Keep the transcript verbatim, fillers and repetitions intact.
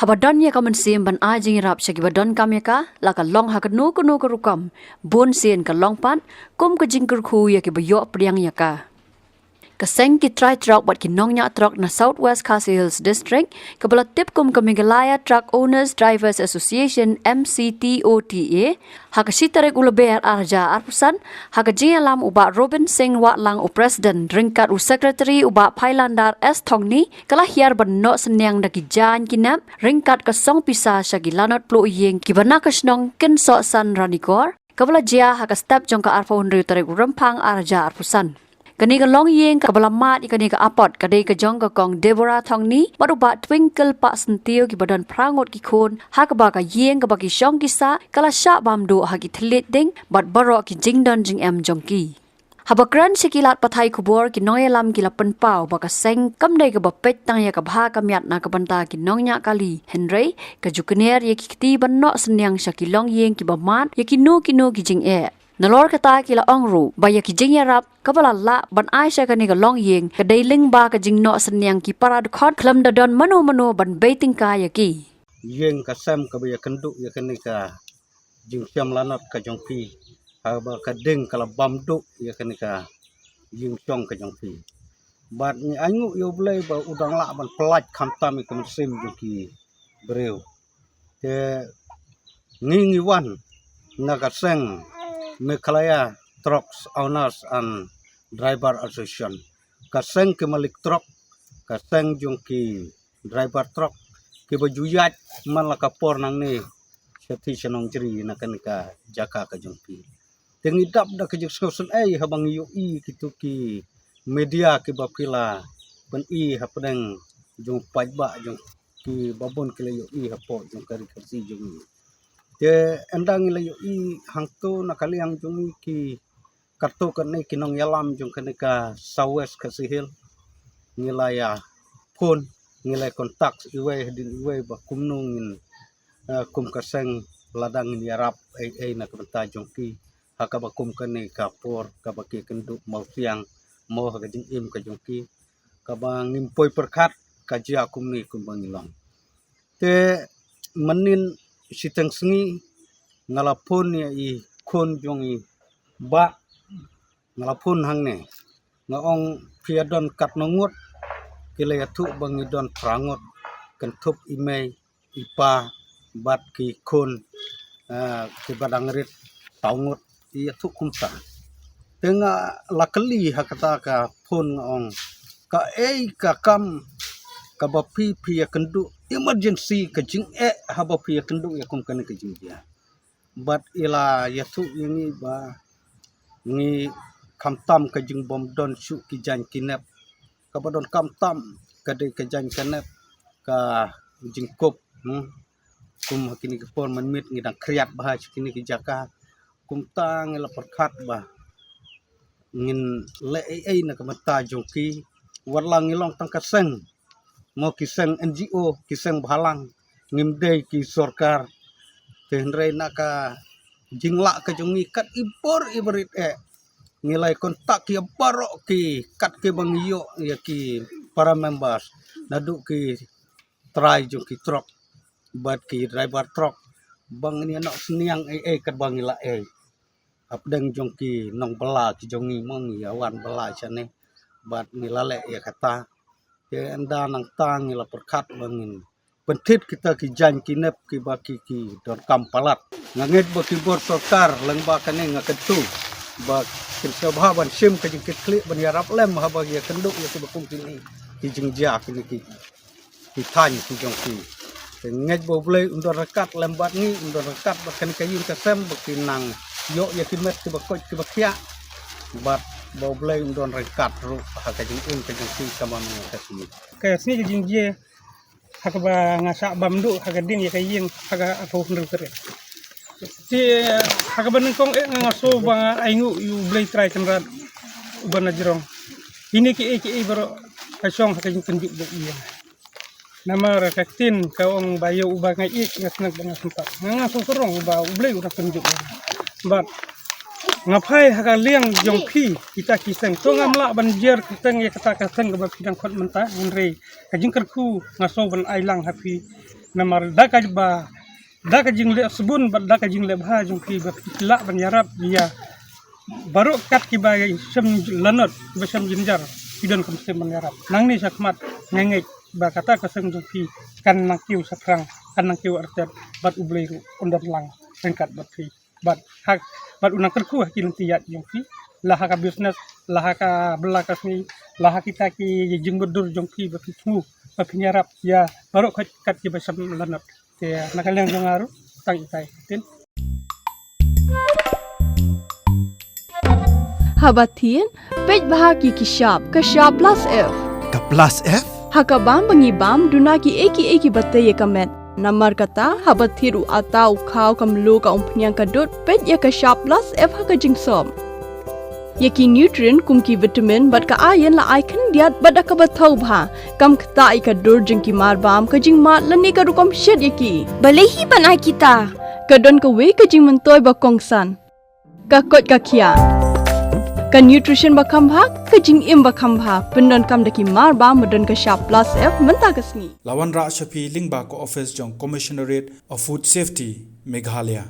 Haba don ïa ka mynsiem ban ai jingïarap sha kiba donkam ïa ka, la ka long ha kano kano ka rukom, bun sien ka long pat kum ka jingkyrkhu ïa kiba ïoh pdiang ïa ka. Ka seng ki trai trok bad ki nongñiah trok na South West Khasi Hills District, kaba la tip kum ka Meghalaya Truck Owners Drivers Association, M C T O T A, ha ka shi tarik u Lber ar hajar arphew san, ha ka jingïalam u Bah Robin Singh Wahlang, u President, ryngkat u Secretary u Bah Phailandar S Thongni, ka la hiar ban noh synñiang da ki jaiñ ki nep ryngkat ka song pisa sha ki lanot pluh ïing kiba na ka shnong Kynsohsan Ranikor, kaba la jia ha ka step jong ka arphew hynriew tarik u Rymphang ar hajar arphew san. Kane ka longïing kaba la mad ïa kane ka apot ka dei ka jong ka Kong Deborah Thongni bad u Bah Twinkle Pahsyntiew, kiba don phra ngut ki khun, ha kaba ka ïing kaba ki shong ki sah ka la shah bam duh ha ki thylliej ding bad baroh ki jingdon jingem jong ki. Haba kren sha ki lad pathai khubor, ki nongïalam ki la pynpaw ba ka seng kam dei kaba peit tang ïa ka bha ka miat na ka bynta ki nongñiah kali, hynrei ka ju kner ïa ki kti ban noh synñiang sha ki longïing kiba mad ïa kino kino ki jingeh. Nalor kata, ki la ong ruh ba ïa ki jingïarap kaba la lah ban ai sha kane ka longïing ka dei lyngba ka jingnoh synñiang ki para dkhot, khlem da don mano mano ban bei tyngka ïa ki. Ïing ka sem kaba ïakynduh ïa kane ka jingshem lanot ka jong phi, haba ka ding ka la bam duh ïa kane ka ïing shong ka jong phi. Bad ngi ainguh ïa U Blei ba u dang lah ban pyllait khamtam ïa ka mynsiem jong ki briew. Te ngi, ngi wan na ka seng Meghalaya Trucks Owners and Driver Association, ka seng ki malik trok, ka seng jong ki driver trok, kiba ju ïaid man la ka por nangne sha thei sha nongjri na kane ka jaka ka jong phi. Te ngi dap da ka jingsngewsynei haba ngi ïohi kito ki media kiba phi la pyni hapdeng jong paidbah jong ki, ba bun ki la ïohi hapoh jong ka ri Khasi jong ngi. Te ynda ngi la ïohi hangto na ka liang jong ngi ki, kato kane ki nongïalam jong kane ka South West Khasi Hills, ngi la ïa phone, ngi la ïa contact iwei hadien iwei ba kumno ngin, eh, kum ka seng, lada ngin ïarap ei ei na ka bynta jong ki ha kaba kum kane ka por kaba ki kynduh mawsiang mo ha ka jingim ka jong ki, kaba ngim poi pyrkhat ka jia kumne kumba ngi long. Te mynnin shiteng sngi nga la phone ïa i khun jong i bah, nga la phone hangne, nga ong phi ïa don katno ngut? Ki la ïathuh ba ngi don phra ngut, kynthup i mei, i pa bad ki khun, eh, kiba dang rit saw ngut, i ïathuh kumta. Te nga la kylli ha kata ka phone, nga ong kaei ka kam kaba phi, phi ïakynduh emergency, ka jingeh haba phi ïakynduh ïa kum kane ka jingjia. Bad i la ïathuh ïa ngi ba ngi khamtam ka jingbym don shuh ki jaiñ ki nep, kaba donkam tam ka dei ka jaiñ ka nep, ka jingkup, hmm. Kum ha kine ki por mynmiet ngi dang khriat bha sha kine ki jaka. Kumta ngi la pyrkhat ba ngin leh ei ei na ka bynta jong ki, wat la ngi long tang ka seng, mo ki seng N G O, ki seng bhalang, ngim dei ki sorkar. Te hynrei na ka jinglah ka jong ngi kat i bor i barit eh, ngi la ïa contact ïa baroh ki kat kiba ngi ïoh ïa ki para members, naduh ki trai jong ki trok bad ki driver trok, ba ngin ïa noh synñiang ei ei katba ngi lah ei. Hapdeng jong ki nongbylla ki jong ngi mo, ngi ïa wan bylla shane bad ngi la leh ïa kata. Te ynda nangta ngi la pyrkhat ba ngin pynthit kita ki jaiñ ki nep kiba ki, ki donkam palat. Nga ngeit ba ki bor sorkar lyngba kane, nga kyntu ba kin sngewbha ban shim ka jingkitkhlieh ban ïarap lem haba ïakynduh ïa kiba kum kine ki jingjia, kine ki, ki thaiñ ki jong ki. Te ngeit ba U Blei un don ryngkat lem bad ngi, un don ryngkat bad kane ka ïing ka sem ba ki nang ïoh ïa ki met kiba koit kiba khiah, bad ba U Blei un don ryngkat ruh ha ka jingim ka jong ki, kaba mynta ka sngi. Ka sngi ka jingjia ha kaba nga shah bam duh ha ka ding ïa ka ïing ha ka arphew hynriew tarik. Te ha kaba nyngkong eh nga sngew ba nga ainguh ïa U Blei Trai Kynrad uba na jrong. Kine kiei kiei baroh ka shong ha ka jingpynjot ba ïa. Namar ka ktien ka ong ba ïa uba nga ïeit nga sneng ba nga sympat. Nga, nga sngew sarong ba U Blei u dang pynjot ïa nga. Bad nga phai ha ka liang jong phi kita ki seng. To ngam lah ban jer kyrteng ïa kata ka seng kaba phi dang khot mynta, hynrei ka jingkyrkhu nga sngew ban ai lang ha phi. Namar da kaba da ka jingleh sbun bad da ka jingleh bha jong phi ba phi lah ban ïarap ïa baroh kat kiba shem lanot, kiba shem jynjar, phi don ka mynsiem ban ïarap. Nangne shakhmat nga ngeit ba kata ka seng jong phi kan nang kiew shaphrang, kan nang kiew artet, bad U Blei ruh un don lang ryngkat bad phi. Bad ha, bad u nang kyrkhu ha ki lynti ïaid jong phi, la ha ka business, la ha ka bylla ka sngi, la ha kita ki jingmutdur jong phi ba phi thmu ba phin ïarap ïa baroh kat kiba shem lanot. Te na ka liang jong nga ruh, tang itai. Tin. Haba thied, peit bha ki ki shap, ka shap plus F. Ka plus F? Ha ka bam ba ngi bam, duna ki ei ki ei kiba tei ïa ka met. Namar kata, haba thied u atta, u khaw, ka mluh, ka umphniang, ka dud, peit ïa ka shap plus F ha ka jingsop. Ïa ki nutrient kum ki vitamin bad ka iron la ai khyndiat bad da kaba thaw bha. Kam ktah ïa ka dur jong ki marbam, ka jingmad lane ka rukom shet ïa ki. Balei hi ban ai kita? Ka don kawei ka jingmyntoi ba kongsan. Ka koit ka khiah. Ka nutrition ba kham bha, ka jingim ba kham bha. Pyndonkam da ki marbam ba don ka shap plus F mynta ka sngi. La wanrah sha phi lyngba ka office jong Commissionerate of Food Safety, Meghalaya.